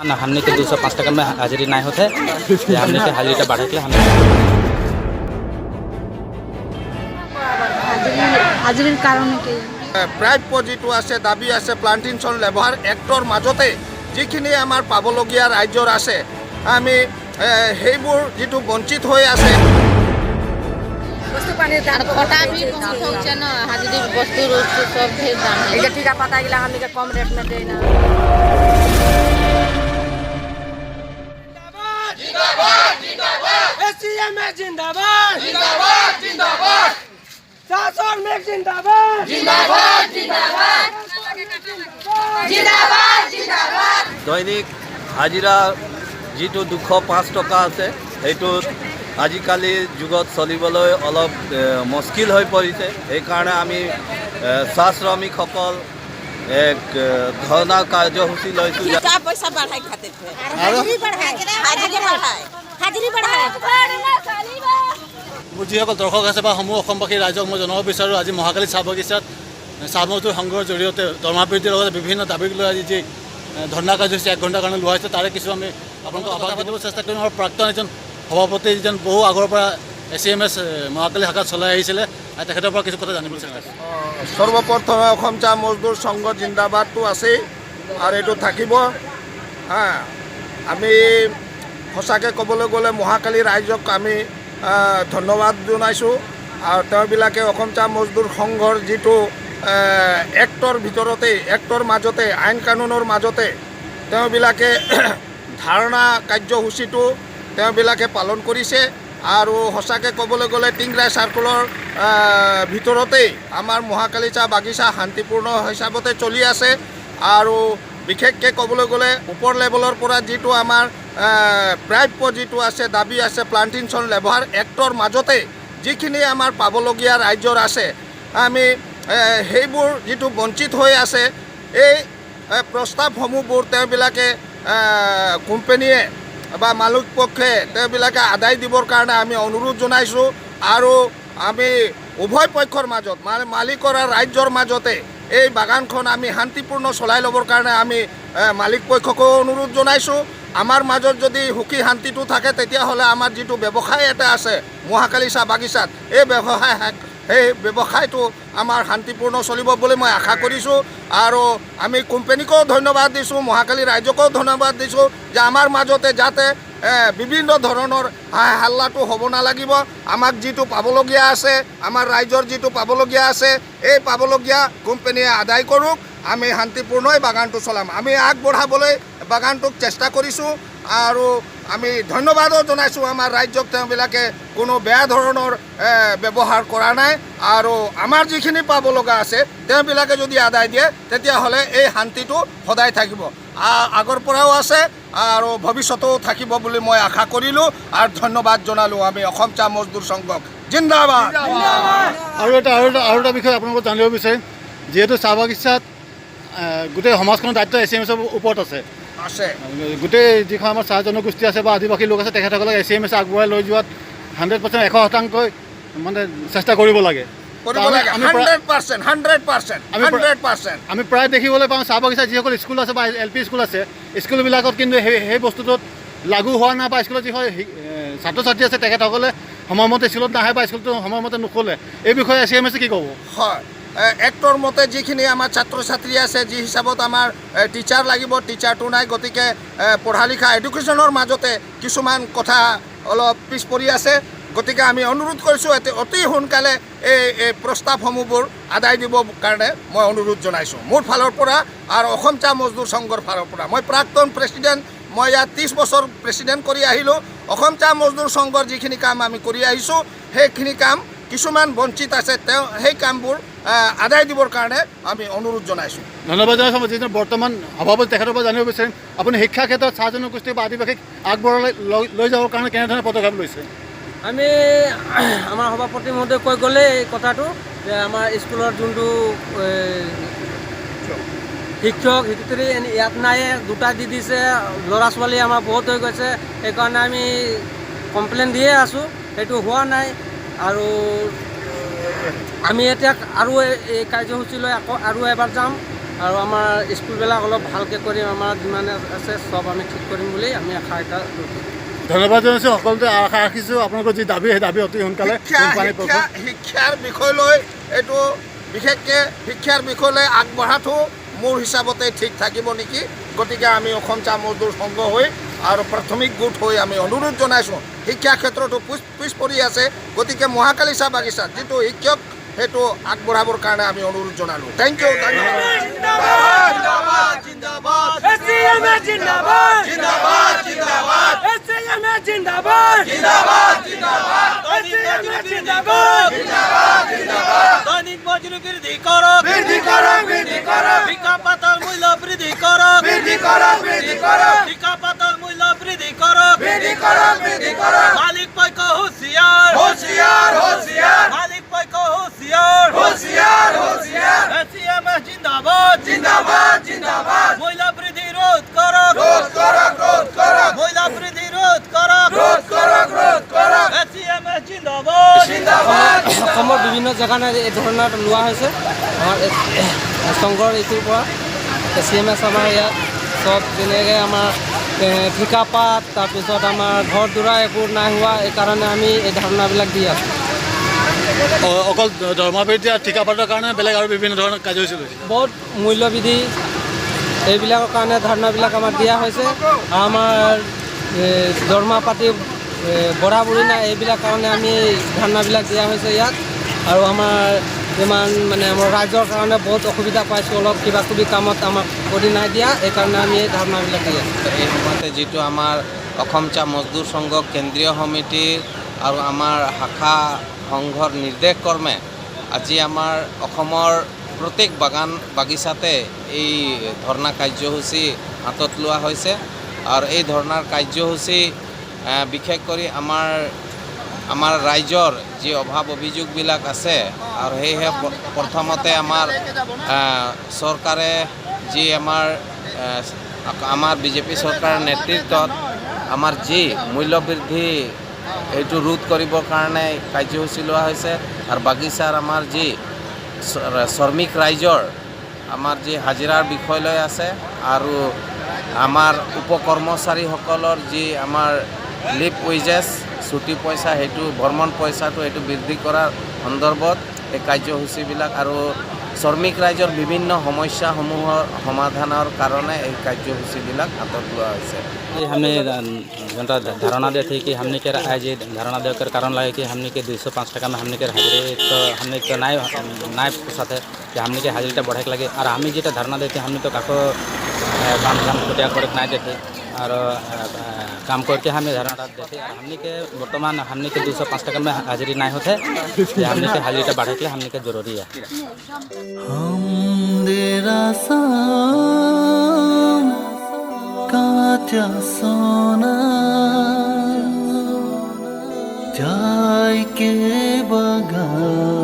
ना, हमने के 205 टका में हाजिरी नहीं होते ये। हमने के हाजिरी बढ़े के हमने হাজিরির কারণে কি? প্ৰাপ্য যিটো আছে, দাবী আছে, প্লান্টেশ্যন লেবাৰ এক্টৰ মাজতে যিখিনি আমাৰ পাবলগীয়া ৰাজ্যৰ আছে, আমি সেইবোৰ যিটো বঞ্চিত হৈ আছে। আর খটা भी बहुत होचे ना, हाजिरी वस्तु उस्तु सब ढेर दाम है। এই যে টিকা পাতা গুলা हमनी के कम रेट में देना। জিন্দাবাদ, জিন্দাবাদ, জিন্দাবাদ। চাহ শ্ৰমিক জিন্দাবাদ। জিন্দাবাদ, জিন্দাবাদ। দৈনিক হাজিৰা যিটো 205 টকা আছে, সেইটো আজিকালি যুগত চলিবলৈ অলপ মুস্কিল হৈ পৰিছে। সেইকাৰণে আমি চাহ শ্ৰমিকসকল এক ধৰ্ণা কাৰ্যসূচী লৈছোঁ। का पैसा बढ़ाई खातिर थे, হাজিৰি बढ़ाए, हाजिरी बढ़ाए, হাজিৰি बढ़ाए। মোৰ যিসকল দৰ্শক আছে বা সমূহ অসমবাসী ৰাইজক মই জনাব বিচাৰোঁ, আজি মহাকালী চাহ বাগিচাত চাহ মজদুৰ সংঘৰ জৰিয়তে দৰমহা বৃদ্ধিৰ লগতে বিভিন্ন দাবীক লৈ আজি যি ধৰ্ণা কাৰ্যসূচী এক ঘণ্টাৰ কাৰণে লোৱা হৈছে, তাৰে কিছু আমি আপোনালোকক আভাস দিব চেষ্টা কৰিম। আৰু প্ৰাক্তন এজন সভাপতি, যিজন বহু আগৰ পৰা এ চি এম এছ মহাকালী শাখাত চলাই আহিছিলে, আৰু তেখেতৰ পৰা কিছু কথা জানিবলৈ চেষ্টা কৰিম। সৰ্বপ্ৰথমে অসম চাহ মজদুৰ সংঘ জিন্দাবাদটো আছেই আৰু এইটো থাকিব। হা, আমি সঁচাকৈ ক'বলৈ গ'লে মহাকালী ৰাইজক আমি ধন্যবাদ জনাইছোঁ। আৰু তেওঁবিলাকে অসম চাহ মজদুৰ সংঘৰ যিটো এক্টৰ ভিতৰতেই, এক্টৰ মাজতে, আইন কানুনৰ মাজতে তেওঁবিলাকে ধাৰণা কাৰ্যসূচীটো তেওঁবিলাকে পালন কৰিছে। আৰু সঁচাকৈ ক'বলৈ গ'লে টিংৰাই চাৰ্কলৰ ভিতৰতেই আমাৰ মহাকালী চাহ বাগিচা শান্তিপূৰ্ণ হিচাপতে চলি আছে। আৰু বিশেষকৈ ক'বলৈ গ'লে ওপৰ লেভেলৰ পৰা যিটো আমাৰ প্ৰাপ্য যিটো আছে, দাবী আছে, প্লান্টেশ্যন লেবাৰ এক্টৰ মাজতে যিখিনি আমাৰ পাবলগীয়া ৰাজ্যৰ আছে, আমি সেইবোৰ যিটো বঞ্চিত হৈ আছে, এই প্ৰস্তাৱসমূহবোৰ তেওঁবিলাকে কোম্পেনীয়ে বা মালিক পক্ষে তেওঁবিলাকে আদায় দিবৰ কাৰণে আমি অনুৰোধ জনাইছোঁ। আৰু আমি উভয় পক্ষৰ মাজত, মানে মালিকৰ আৰু ৰাজ্যৰ মাজতে এই বাগানখন আমি শান্তিপূৰ্ণ চলাই ল'বৰ কাৰণে আমি মালিক পক্ষকো অনুৰোধ জনাইছোঁ। আমাৰ মাজত যদি সুখী শান্তিটো থাকে, তেতিয়াহ'লে আমাৰ যিটো ব্যৱসায় এটা আছে মহাকালী চাহ বাগিচাত, এই ব্যৱসায়, সেই ব্যৱসায়টো আমাৰ শান্তিপূৰ্ণ চলিব বুলি মই আশা কৰিছোঁ। আৰু আমি কোম্পেনীকো ধন্যবাদ দিছোঁ, মহাকালী ৰাইজকো ধন্যবাদ দিছোঁ যে আমাৰ মাজতে যাতে বিভিন্ন ধৰণৰ হাই হাল্লাটো হ'ব নালাগিব। আমাক যিটো পাবলগীয়া আছে, আমাৰ ৰাইজৰ যিটো পাবলগীয়া আছে, এই পাবলগীয়া কোম্পেনীয়ে আদায় কৰক। আমি শান্তিপূৰ্ণই বাগানটো চলাম। আমি আগবঢ়াবলৈ বাগানটোক চেষ্টা কৰিছোঁ। আৰু আমি ধন্যবাদো জনাইছোঁ আমাৰ ৰাজ্যক, তেওঁবিলাকে কোনো বেয়া ধৰণৰ ব্যৱহাৰ কৰা নাই। আৰু আমাৰ যিখিনি পাব লগা আছে, তেওঁবিলাকে যদি আদায় দিয়ে, তেতিয়াহ'লে এই শান্তিটো সদায় থাকিব। আগৰ পৰাও আছে আৰু ভৱিষ্যতেও থাকিব বুলি মই আশা কৰিলোঁ আৰু ধন্যবাদ জনালোঁ আমি অসম চাহ মজদুৰ সংঘক। জিন্দাবাদ। আৰু এটা বিষয় আপোনালোকক জানিব বিচাৰিম, যিহেতু চাহ বাগিচাত গোটেই সমাজখনৰ দায়িত্ব এ চি এম এছৰ ওপৰত আছে। আছে। গোটেই যিখন আমাৰ চাহ জনগোষ্ঠী আছে বা আদিবাসী লোক আছে, তেখেতসকলক এ চি এম এছ আগবঢ়াই লৈ যোৱাত 100%, 100 শতাংশই মানে চেষ্টা কৰিব লাগে। কৰিব লাগে। 100%, 100%। 100%। আমি প্ৰায় দেখিবলৈ পাওঁ, চাহ বাগিচাত যিসকল স্কুল আছে বা এল পি স্কুল আছে, স্কুলবিলাকত কিন্তু সেই বস্তুটোত লাগু হোৱা নাই বা স্কুলত যিসকল ছাত্ৰ ছাত্ৰী আছে, তেখেতসকলে সময়মতে স্কুলত নাহে বা স্কুলটো সময়মতে নোখোলে। এই বিষয়ে এ চি এম এছে কি ক'ব? হয়, এক্টৰ মতে যিখিনি আমাৰ ছাত্ৰ ছাত্ৰী আছে, যি হিচাপত আমাৰ টিচাৰ লাগিব, টিচাৰটো নাই। গতিকে পঢ়া লিখা, এডুকেশ্যনৰ মাজতে কিছুমান কথা অলপ পিছ পৰি আছে। গতিকে আমি অনুৰোধ কৰিছোঁ, অতি সোনকালে এই প্ৰস্তাৱসমূহবোৰ আদায় দিবৰ কাৰণে মই অনুৰোধ জনাইছোঁ মোৰ ফালৰ পৰা আৰু অসম চাহ মজদুৰ সংঘৰ ফালৰ পৰা। মই প্ৰাক্তন প্ৰেচিডেণ্ট, মই ইয়াত 30 বছৰ প্ৰেচিডেণ্ট কৰি আহিলোঁ। অসম চাহ মজদুৰ সংঘৰ যিখিনি কাম আমি কৰি আহিছোঁ, সেইখিনি কাম কিছুমান বঞ্চিত আছে, তেওঁ সেই কামবোৰ আদায় দিবৰ কাৰণে আমি অনুৰোধ জনাইছোঁ। ধন্যবাদ জনাইছোঁ। যিজন বৰ্তমান সভাপতি, তেখেতৰ পৰা জানিব বিচাৰিম, আপুনি শিক্ষা ক্ষেত্ৰত চাহ জনগোষ্ঠী বা আদিবাসীক আগবঢ়াই লৈ যাবৰ কাৰণে কেনেধৰণে পদক্ষেপ লৈছে? আমি আমাৰ সভাপতি মহোদয় কৈ গ'লে এই কথাটো যে আমাৰ স্কুলৰ যোনটো শিক্ষক শিক্ষয়িত্ৰী ইয়াত নাই, দুটা দি দিছে। ল'ৰা ছোৱালী আমাৰ বহুত হৈ গৈছে। সেইকাৰণে আমি কমপ্লেইন দিয়ে আছোঁ, সেইটো হোৱা নাই। আৰু আমি এতিয়া আৰু এই কাৰ্যসূচী লৈ আকৌ আৰু এবাৰ যাম। আৰু আমাৰ স্কুলবিলাক অলপ ভালকৈ কৰিম, আমাৰ যিমান আছে চব আমি ঠিক কৰিম বুলি আমি আশা এটা লৈছোঁ। ধন্যবাদ জনাইছোঁ সকলোতে। আশা ৰাখিছোঁ আপোনালোকৰ যি দাবী, সেই দাবী অতি সোনকালে কোম্পানী পক্ষ শিক্ষাৰ বিষয় লৈ এইটো বিশেষকৈ শিক্ষাৰ বিষয়লৈ আগবঢ়াটো মোৰ হিচাপতে ঠিক থাকিব নেকি। গতিকে আমি অসম চাহ মজদুৰ সংঘ হৈ আৰু প্ৰাথমিক গোট হৈ আমি অনুৰোধ জনাইছোঁ, শিক্ষা ক্ষেত্ৰতো পিছ পৰি আছে, গতিকে মহাকালী চাহ বাগিচাত যিটো শিক্ষক সেইটো আগবঢ়াবৰ কাৰণে আমি অনুৰোধ জনালোঁ। Thank you, ধন্যবাদ। দৈনিক মজুরি বৃদ্ধি করো, বৃদ্ধি করো, বৃদ্ধি করো। ভিক্ষা পাতার মূল্য বৃদ্ধি করো, বৃদ্ধি করো, বৃদ্ধি করো। ভিক্ষা পাতার মূল্য বৃদ্ধি করো, বৃদ্ধি করো, বৃদ্ধি করো। মালিক পক্ষ হুঁশিয়ার, হুঁশিয়ার, হুঁশিয়ার। মালিক পক্ষ হুঁশিয়ার, হুঁশিয়ার, হুঁশিয়ার। এসিএমএস জিন্দাবাদ, জিন্দাবাদ, জিন্দাবাদ। মূল্য বৃদ্ধি রোধ করো, রোধ করো, রোধ করো। মূল্য বৃদ্ধি রোধ করো, রোধ করো, রোধ করো। এসিএমএস জিন্দাবাদ, জিন্দাবাদ। অসমৰ বিভিন্ন জেগাত এই ধৰণৰ লোৱা হৈছে। আমাৰ সংঘৰ এইটোৰ পৰা এচিএমএছ আমাৰ ইয়াত চব যেনেকৈ আমাৰ ঠিকাপাত, তাৰপিছত আমাৰ ঘৰ দুৱাৰ একো নাই হোৱা, এইকাৰণে আমি এই ধাৰণাবিলাক দি আছোঁ। অকল দৰমহা বৃদ্ধি আৰু ঠিকাপাতৰ কাৰণে বেলেগ আৰু বিভিন্ন ধৰণৰ কাৰ্যসূচী লৈছে। বহুত মূল্যবৃদ্ধি এইবিলাকৰ কাৰণে ধাৰণাবিলাক আমাক দিয়া হৈছে। আৰু আমাৰ দৰমহা পাতি বঢ়া বুঢ়ি নাই, এইবিলাক কাৰণে আমি ধাৰণাবিলাক দিয়া হৈছে ইয়াত। আৰু আমাৰ ইমান মানে আমাৰ ৰাইজৰ কাৰণে বহুত অসুবিধা পাইছোঁ, অলপ কিবা কিবি কামত আমাক কৰি নাই দিয়া, এইকাৰণে আমি এই ধাৰণাবিলাক দি আছোঁ। এই সময়তে যিটো আমাৰ অসম চাহ মজদুৰ সংঘ কেন্দ্ৰীয় সমিতিৰ আৰু আমাৰ শাখা সংঘৰ নিৰ্দেশ ক্ৰমে আজি আমাৰ অসমৰ প্ৰত্যেক বাগান বাগিচাতে এই ধৰ্ণা কাৰ্যসূচী হাতত লোৱা হৈছে। আৰু এই ধৰ্ণাৰ কাৰ্যসূচী বিশেষ কৰি আমাৰ ৰাইজৰ যি অভাৱ অভিযোগবিলাক আছে, আৰু সেয়েহে প্ৰথমতে আমাৰ চৰকাৰে যি আমাৰ বিজেপি চৰকাৰৰ নেতৃত্বত আমাৰ যি মূল্যবৃদ্ধি এইটো ৰোধ কৰিবৰ কাৰণে কাৰ্যসূচী লোৱা হৈছে। আৰু বাগিচাৰ আমাৰ যি শ্ৰমিক ৰাইজৰ আমাৰ যি হাজিৰাৰ বিষয় লৈ আছে, আৰু আমাৰ উপকৰ্মচাৰীসকলৰ যি আমাৰ লিভ ৱেজেছ ছুটি পইচা, সেইটো ভ্ৰমণ পইচাটো সেইটো বৃদ্ধি কৰাৰ সন্দৰ্ভত এই কাৰ্যসূচীবিলাক আৰু শ্ৰমিক ৰাইজৰ বিভিন্ন সমস্যাসমূহৰ সমাধানৰ কাৰণে এই কাৰ্যসূচীবিলাক হাতত লোৱা হৈছে। ये हमने जनता धारणा दे थी कि हमने के आज ये धारणा देकर कारण लगे कि हमने के 205 टका में हमने के हाजिरी तो हमने तो নাই নাই পোষাতে যে हमने के हाजिरीটা बढ़े के लगे। और আমি যেটা ধারণা দিতে हमने तो কাকো काम काम खुटिया करे नहीं देते और काम करके हमें धारणा देते। और हमने के वर्तमान हमने के 205 टका में हाजिरी नहीं होते, जे हमने के हाजिरीटा बढ़े के लिए हमने के जरूरी है। काचा सोना चाय के बगान।